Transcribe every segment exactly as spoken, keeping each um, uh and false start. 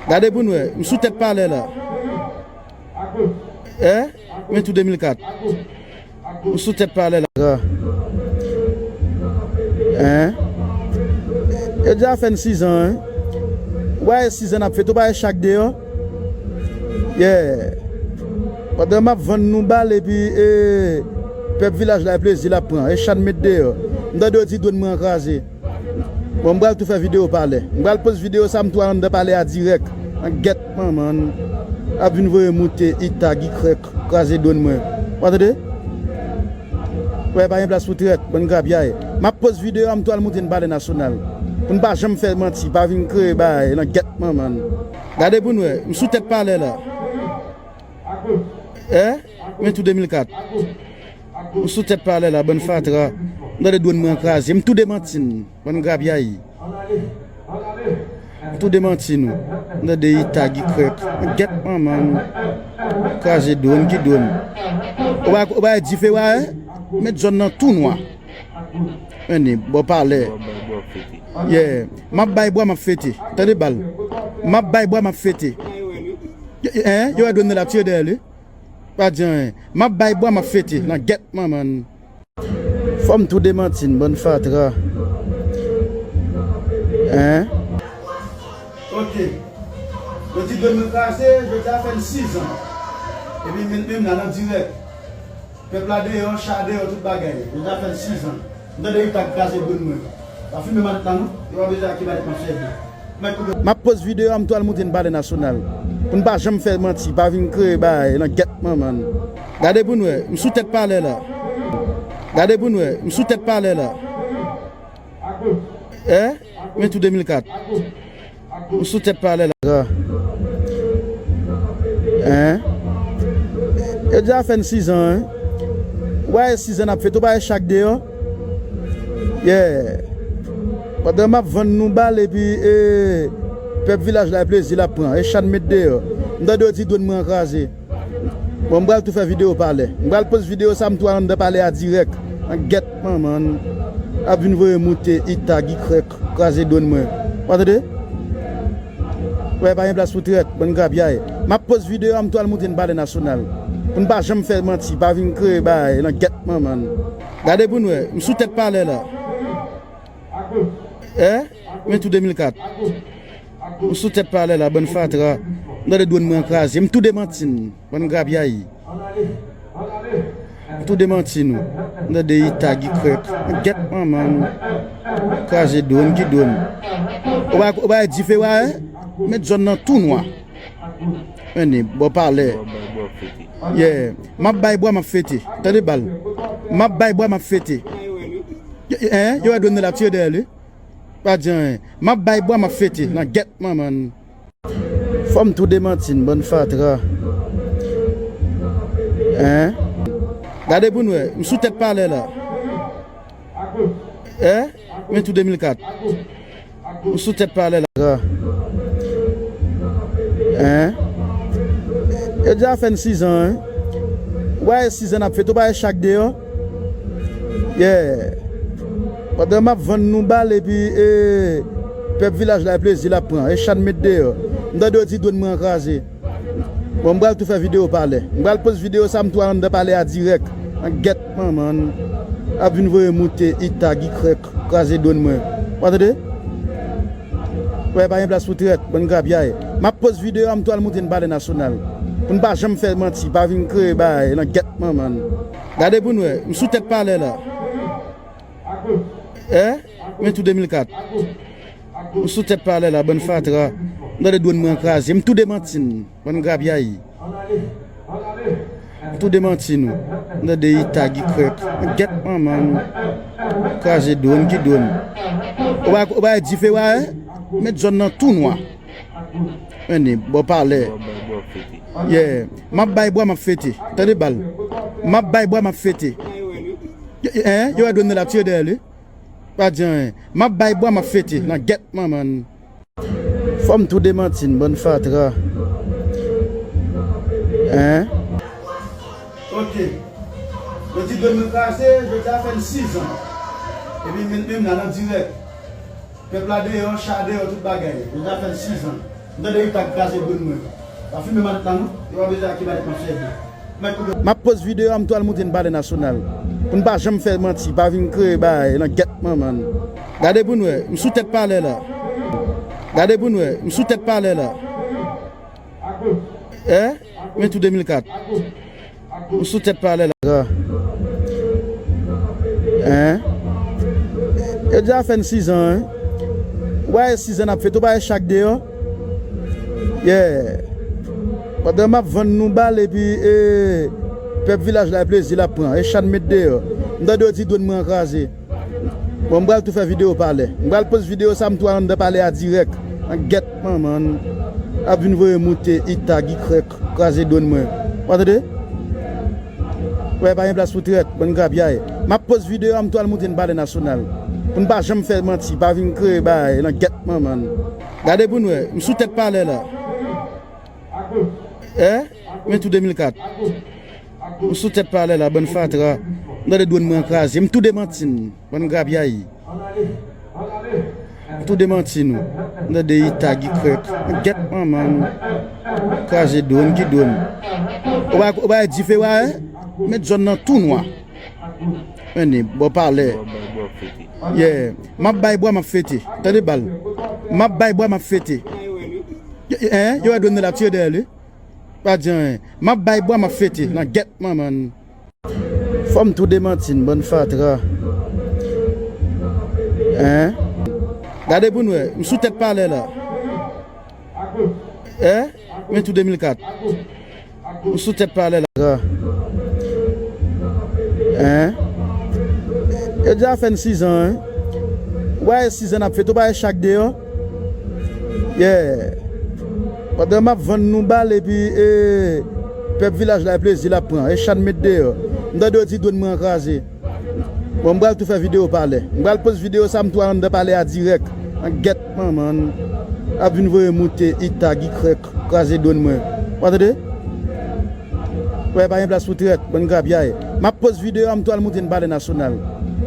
Gade pou n wè, m sou tèt palè la. Eh? Men tou de mil kat. M sou tèt palè la. Hein? Yo di a fè n sizan, hein? Ou pa wè sizan n ap fete, ou pa wè chak deyò? Yeah. Pandan m ap vann nou bal epi, eh, pèp vilaj la, e plezi l ap pran. E chan met deyò. M tande yo di dwèn mwen an kraze. Bon, m pral tou fè videyo palè. M pral poz videyo sa, m tou al anndan palè a dirèk. An gèt manman n. Ap vin voye moute, itag, ikrèk, kraze dwèn mwen. Ou tande? Wè, pa gen plas pou trèt, bann grapyay. M ap poz videyo a, m tou al moute n palè nasyonal. Pou n pa janm fè manti, pa vin kreye bagay nan gèt manman n. Gade pou n wè, m sou tèt palè la. Eh? Men tou de mil kat. M sou tèt palè la, bann fatra. M tande dwèn mwen an kraze. M tou demanti n, bann grapyay. M tou demanti nou. M tande itag, ikrèk. Gèt manman n. Kraze dwèn, ki dwèn? Ou pa, ou pa wè dife, ou pa wè? Met zòn nan tou nwa. Men ni, bò palè. Yeah. M ap bay bwa, m ap fete. Tande bal. M ap bay bwa, m ap fete. Hein? Yo wè dwèn nan l ap tire dèyè li. Pa di anyen. M ap bay bwa, m ap fete. Nan gèt manman n. Fò m tou demanti n, bann fatra. Hein? Ok. Yo di dwèn mwen kraze, jodi a fè n sizan. Epi menm, menm la nan dirèk. Pèp la deyò, cha deyò, tout bagay. Jodi a fè n sizan. M tande yo t ap kraze dwèn mwen. Pa filme malèt la non. Yo pa bezwen ak ki malèt m ap sèvi. M ap poz videyo a, m tou al moute n palè nasyonal. Pou n pa janm fè manti, pa vin kreye bagay nan gèt manman n. Gade pou n wè, m sou tèt palè la. Gade pou n wè, m sou tèt palè la. Eh? Men tou de mil kat. M sou tèt palè la. Hein? Yo di a fè n sizan, hein? Ou pa wè sizan n ap fete, ou pa wè chak deyò? Yeah. Pandan m ap vann nou bal epi, eh, pèp vilaj la, e plezi l ap pran. E chan met deyò. M tande yo di dwèn mwen an kraze. Bon, m pral tou fè videyo palè. M pral poz videyo sa, m tou al anndan palè a dirèk. An gèt manman n. Ap vin voye moute, itag, ikrèk, kraze dwèn mwen. Ou tande? Wè, pa gen plas pou trèt, bann grapyay. M ap poz videyo a, m tou al moute n palè nasyonal. Pou n pa janm fè manti, pa vin kreye bagay nan gèt manman n. Gade pou n wè, m sou tèt palè la. Eh? Men tou de mil kat. M sou tèt palè la, bann fatra. M tande dwèn mwen an kraze. M tou demanti n, bann grapyay. M tou demanti nou. M tande itag, ikrèk. Gèt manman n. Kraze dwèn, ki dwèn? Ou pa, ou pa wè dife, ou pa wè? Met zòn nan tou nwa. Men ni, bò palè. Yeah. M ap bay bwa, m ap fete. Tande bal. M ap bay bwa, m ap fete. Hein? Yo wè dwèn nan l ap tire dèyè li. Pa di anyen. M ap bay bwa, m ap fete. Nan gèt manman n. Fò m tou demanti n, bann fatra. Hein? Gade pou n wè. M sou tèt palè la. Eh? Men tou de mil kat. M sou tèt palè la. Hein? Yo di a fè n sizan, hein? Ou pa wè sizan n ap fete, ou pa wè chak deyò? Yeah. Pandan m ap vann nou bal epi, eh, pèp vilaj la, e plezi l ap pran. E chan met deyò. M tande yo di dwèn mwen an kraze. Bon, m pral tou fè videyo palè. M pral poz videyo sa, m tou al anndan palè a dirèk. An gèt manman n. Ap vin voye moute, itag, ikrèk, kraze dwèn mwen. Ou tande? Wè, pa gen plas pou trèt, bann grapyay. M ap poz videyo a, m tou al moute n palè nasyonal. Pou n pa janm fè manti, pa vin kreye bagay nan gèt manman n. Gade pou n wè, m sou tèt palè la. Eh? Men tou de mil kat. M sou tèt palè la, bann fatra. M tande dwèn mwen an kraze. M tou demanti n, bann grapyay. M tou demanti nou. M tande itag, ikrèk. Gèt manman n. Kraze dwèn, ki dwèn? Ou pa, ou pa wè dife, ou pa wè? Met zòn nan tou nwa. Men ni, bò palè. Yeah. M ap bay bwa, m ap fete. Tande bal. M ap bay bwa, m ap fete. Hein? Yo wè dwèn nan l ap tire dèyè li. Pa di anyen. M ap bay bwa, m ap fete. Nan gèt manman n. Fò m tou demanti n, bann fatra. Hein? Ok. Yo di dwèn mwen kraze, jodi a fè n sizan. Epi menm, menm la nan dirèk. Pèp la deyò, cha deyò, tout bagay. Jodi a fè n sizan. M tande Rita k kraze dwèt mwen. Pa fimen malèt la non. Yo pa bezwen ak ki malèt m ap sèvi. M ap post videyo a, m tou al moute n palè nasyonal. Pou n pa janm fè manti, pa vin kreye bagay nan gèt manman n. Gade pou n wè, m sou tèt palè la. Gade pou n wè, m sou tèt palè la. Eh? Men tou de mil kat. M sou tèt palè la. Hein? Yo deja fè n sizan, hein? Ou pa wè sizan n ap fete, ou pa wè chak deyò? Yeah. Pandan m ap vann nou bal epi, eh, pèp vilaj la, e plezi l ap pran. E chan met deyò. M tande yo di dwèt mwen an kraze. Bon, m pral tou fè videyo palè. M pral post videyo sa, m tou al anndan palè a dirèk. Nan gèt manman n. Ap vin voye moute, Ita, Gikrèk, kraze dwèt mwen. Ou tande? Wè, pa gen plas pou trèt, bann grapyay. M ap post videyo a, m tou al moute n palè nasyonal. Pou n pa janm fè manti, pa vin kreye bagay nan gèt manman n. Gade pou n wè, m sou tèt palè la. Eh? Men tou de mil kat. M sou tèt palè la, bann fatra. M tande dwèt mwen an kraze. M tou demanti n, bann grapyay. M tou demanti nou. M tande Ita, Gikrèk. Gèt manman n. Kraze dwèt, ki dwèt? Ou pa, ou pa wè dife w a, eh? Met zòn nan tou nwa. Men ni, bò palè. Yeah. M ap bay bwa, m ap fete. Tande bal. M ap bay bwa, m ap fete. Hein? Yo wè dwèt mwen la ap tire dèyè l wi. Pa di anyen. M ap bay bwa, m ap fete. Nan gèt manman n. Fò m tou demanti n, bann fatra. Hein? Gade pou n wè. M sou tèt palè la. Eh? Men tou de mil kat. M sou tèt palè la. Hein? Yo deja fè n sizan, hein? Ou pa wè sizan n ap fete, ou pa wè chak deyò? Yeah. Pandan m ap vann nou bal epi, eh, pèp vilaj la, e plezi l ap pran. E chan met deyò. M tande yo di dwèt mwen an kraze. Bon, m pral tou fè videyo palè. M pral post videyo sa, m tou al anndan palè a dirèk. Nan gèt manman n. Ap vin voye moute, Ita, Gikrèk, kraze dwèt mwen. Ou tande? Wè, pa gen plas pou trèt, bann grapyay. M ap post videyo a, m tou al moute n palè nasyonal.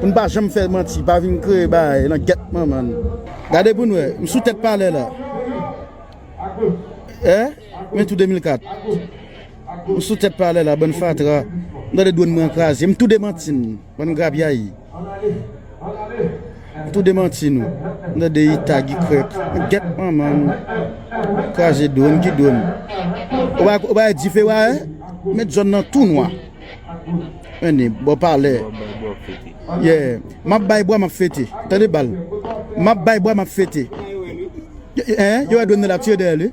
Pou n pa janm fè manti, pa vin kreye bagay nan gèt manman n. Gade pou n wè, m sou tèt palè la. Eh? Men tou de mil kat. M sou tèt palè la, bann fatra. M tande dwèt mwen an kraze. M tou demanti n, bann grapyay. M tou demanti nou. M tande Ita, Gikrèk. Gèt manman n. Kraze dwèt, ki dwèt? Ou pa, ou pa wè dife w a, eh? Met zòn nan tou nwa. Men ni, bò palè. Yeah. M ap bay bwa, m ap fete. Tande bal. M ap bay bwa, m ap fete. Hein? Yo wè dwèt mwen la ap tire dèyè l wi.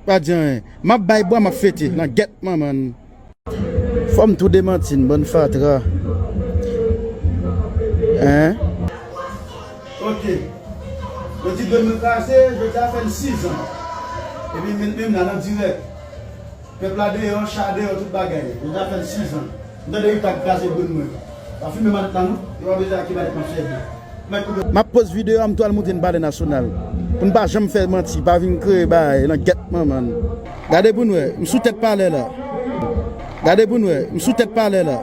Pa di anyen. M ap bay bwa, m ap fete. Nan gèt manman n. Fò m tou demanti n, bann fatra. Hein? Ok. Yo di dwèt mwen kraze, jodi a fè n sizan. Epi m menm la nan dirèk. Pèp la deyò, cha deyò, tout bagay. Yo deja fè n sizan. M tande yo t ap kraze dwèt mwen. Pa fimen malèt la non. Yo pa bezwen ak ki malèt m ap sèvi. M ap post videyo a, m tou al moute n palè nasyonal. Pou n pa janm fè manti, pa vin kreye bagay nan gèt manman n. Gade pou n wè, m sou tèt palè la. Gade pou n wè, m sou tèt palè la.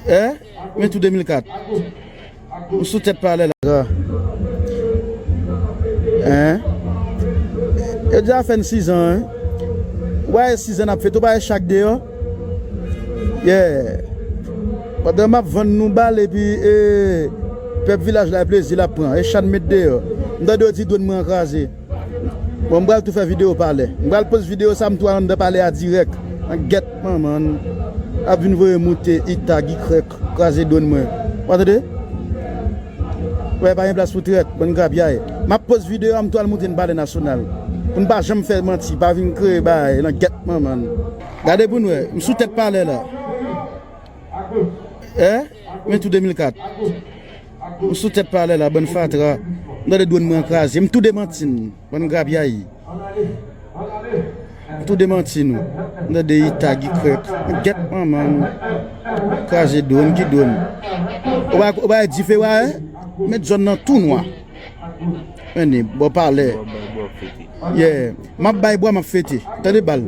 Eh? Men tou de mil kat. M sou tèt palè la. Hein? Yo deja fè n sizan, hein? Ou pa wè sizan n ap fete, ou pa wè chak deyò? Yeah. Pandan m ap vann nou bal epi, eh, pèp vilaj la, e plezi l ap pran. E chan met deyò. M tande yo di dwèt mwen an kraze. Bon, m pral tou fè videyo palè. M pral post videyo sa, m tou al anndan palè a dirèk. Nan gèt manman n. Ap vin voye moute, Ita, Gikrèk, kraze dwèt mwen. Ou tande? Wè, pa gen plas pou trèt, bann grapyay. M ap post videyo a, m tou al moute n palè nasyonal. Pou n pa janm fè manti, pa vin kreye bagay nan gèt manman n. Gade pou n wè, m sou tèt palè la. Eh? Men tou de mil kat. M sou tèt palè la, bann fatra. M tande dwèt mwen an kraze. M tou demanti n, bann grapyay. M tou demanti nou. M tande Ita, Gikrèk. Gèt manman n. Kraze dwèt, ki dwèt? Ou pa, ou pa wè dife w a, eh? Met zòn nan tou nwa. Men ni, bò palè. Yeah. M ap bay bwa, m ap fete. Tande bal.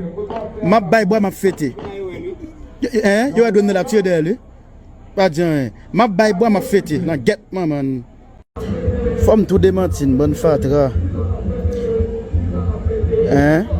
M ap bay bwa, m ap fete. Hein? Yo wè dwèt mwen la ap tire dèyè l wi. Pa di anyen. M ap bay bwa, m ap fete. Nan gèt manman n. Fò m tou demanti n, bann fatra. Hein?